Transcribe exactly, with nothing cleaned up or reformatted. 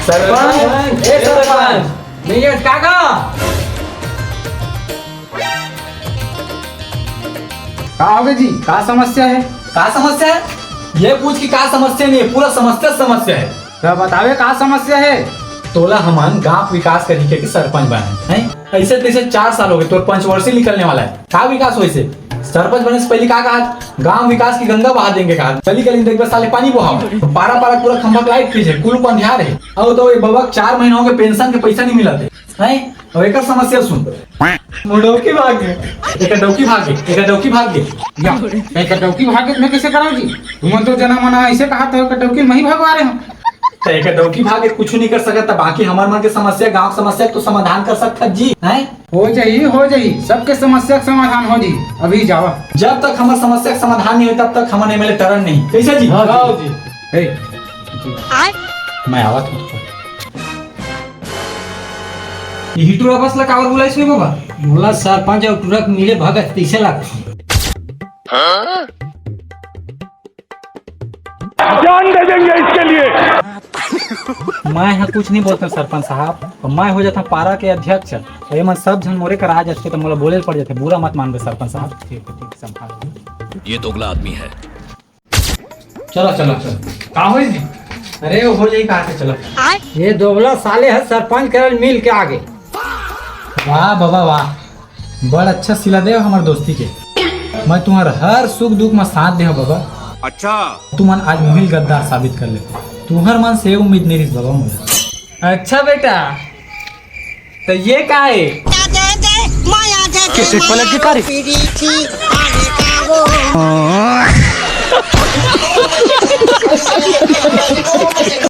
सरपंच, ए सरपंच, नहीं है, काका। का होगे जी? का समस्या हे? का समस्या हे? ये पूछ कि का समस्या नहीं है, पूरा समस्या समस्या है। त बतावे का समस्या हे? तोला हमन गांव विकास कहिके के सरपंच बनाए हैं, ऐसे तैसे चार साल हो गए, तोर पंचवर्षीय निकलने वाला है, का विकास होइसे? सरपंच बने से पहले का कहा, गांव विकास की गंगा बहा देंगे कहा, गली गली में देखबे साले पानी बहाव, पारा पारा पूरा खंभा के लाइट खींचे, कुल को अंधियार है। अब तो ये बबा चार महीना हो गए, पेंशन के पैसा नहीं मिला थे, हैं? अब एक समस्या सुन, मोर डौकी भाग गे, एक डौकी भाग गे, एक डौकी भाग गे, या, एक डौकी भाग गे, मैं कैसे कराऊं जी? तुमन तो जना मना ऐसे कहा था, एक डौकी मैं ही भगवा रहे हूँ। तो एक डौकी भाग के कुछ नहीं कर सकता, बाकी हमार मन के समस्या, गांव के समस्या तो समाधान कर सकता जी, हैं? हो जाही, हो जाही, सबके समस्या के समाधान हो जी। अभी जावा। जब तक हमार समस्या के समाधान नहीं होई, तब तक हमार एमएलए टरन नहीं। कैसे जी? हाँ जी। ए, मैं आवत हूँ। इही टूरा बस ला काबर बुलाइस रे बाबा? मोला सरपंच अउ टूरा के मिले भगत तइसे लागथे। जान दे देंगे इसके लिए। मैं ह कुछ नहीं बोलता सरपंच साहब, मैं हो जाता पारा के अध्यक्ष। ये मन सब झन मोरे कर आ जाते तो मोला बोले ल पड़ जाते, बुरा मत मानबे सरपंच साहब। ठीक है, ठीक, संभाल। ये दोगला आदमी है। चलो, चलो, चलो। का होइस जी? अरे, वो हो जाई कहा से, चलो। ये दोगला साले ह सरपंच करल मिल के आगे। वाह बाबा, वाह। बड़ अच्छा सिला दे हमार दोस्ती के। मैं तुम्हार हर सुख दुख में साथ दे बाबा। अच्छा। तुमन आज मुहिल गद्दार साबित कर ले। तुम्हार मन से उम्मीद नहीं रही बाबा मुझे। अच्छा बेटा, तो ये का है? कैसे पलट के कार्य?